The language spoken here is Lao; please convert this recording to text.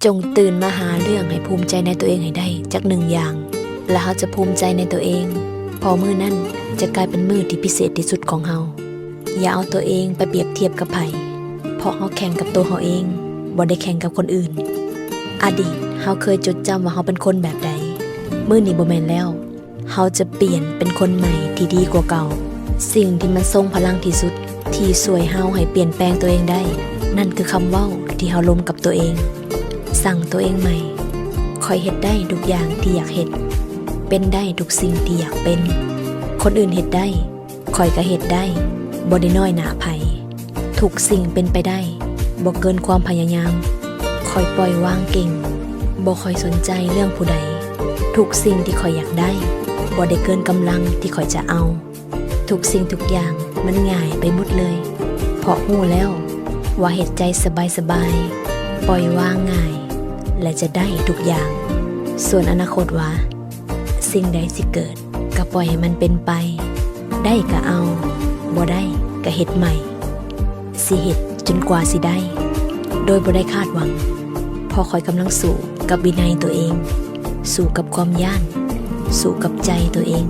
ຈົ່ງຕື່ນມາຫາເລື່ອງໃຫ້ພູມໃຈໃນຕົວເອງໃຫ້ໄດ້ຈັກໜຶ່ງຢ່າງ ແລະ ເຮົາຈະພູມໃຈໃນຕົວເອງ, ເພາະມື້ນັ້ນຈະກາຍເປັນມື້ທີ່ພິເສດທີ່ສຸດຂອງເຮົາ. ຢ່າເອົາຕົວເອງໄປປຽບທຽບກັບໃຜ, ເພາະເຮົາແຂ່ງກັບຕົວເຮົາເອງ, ບໍ່ໄດ້ແຂ່ງກັບຄົນອື່ນ. ອະດີດເຮົາເຄີຍຈົດຈຳວ່າເຮົາເປັນຄົນແບບໃດ, ມື້ນີ້ບໍ່ແມ່ນແລ້ວ. ເຮົາຈະປ່ຽນເປັນຄົນໃໝ່ທີ່ດີກວ່າເກົ່າ. ສິ່ງທີ່ມັນຊົງພະລັງທີ່ສຸດ ທີ່ຊ່ວຍເຮົາໃຫ້ປ່ຽນແປງຕົວເອງໄດ້ ນັ້ນຄືຄຳເວົ້າທີ່ເຮົາລົມກັບຕົວເອງ. ສັ່ງຕົວເອງໃໝ່, ຂ້ອຍເຮັດໄດ້ທຸກຢ່າງທີ່ຢາກເຮັດ, ເປັນໄດ້ທຸກສິ່ງທີ່ຢາກເປັນ. ຄົນອື່ນເຮັດໄດ້, ຂ້ອຍກໍເຮັດໄດ້, ບໍ່ໄດ້ນ້ອຍໜ້າໃຜ. ທຸກສິ່ງເປັນໄປໄດ້, ບໍ່ເກີນຄວາມພະຍາຍາມ. ຂ້ອຍປ່ອຍວາງເກັ່ງ, ບໍ່ຄ່ອຍສົນໃຈເລື່ອງຜູ້ໃດ. ທຸກສິ່ງທີ່ຂ້ອຍຢາກໄດ້, ບໍ່ໄດ້ເກີນກຳລັງທີ່ຂ້ອຍຈະເອົາ. ທຸກສິ່ງທຸກຢ່າງມັນງ່າຍໄປໝົດເລີຍ, ເພາະຮູ້ແລ້ວວ່າເຮັດໃຈສະບາຍໆ, ປ່ອຍວາງງ່າຍ ແລະ ຈະໄດ້ທຸກຢ່າງ. ສ່ວນອະນາຄົດວ່າ ສິ່ງໃດຊິເກີດ ກໍປ່ອຍໃຫ້ມັນເປັນໄປ, ໄດ້ກໍເອົາ, ບໍ່ໄດ້ກໍເຮັດໃໝ່. ຊິເຮັດຈົນກວ່າຊິໄດ້ ໂດຍບໍ່ໄດ້ຄາດຫວັງ, ເພາະຂ້ອຍກຳລັງສູ້ກັບວິໄນຕົວເອງ, ສູ້ກັບຄວາມຢ້ານ, ສູ້ກັບໃຈຕົວເອງ.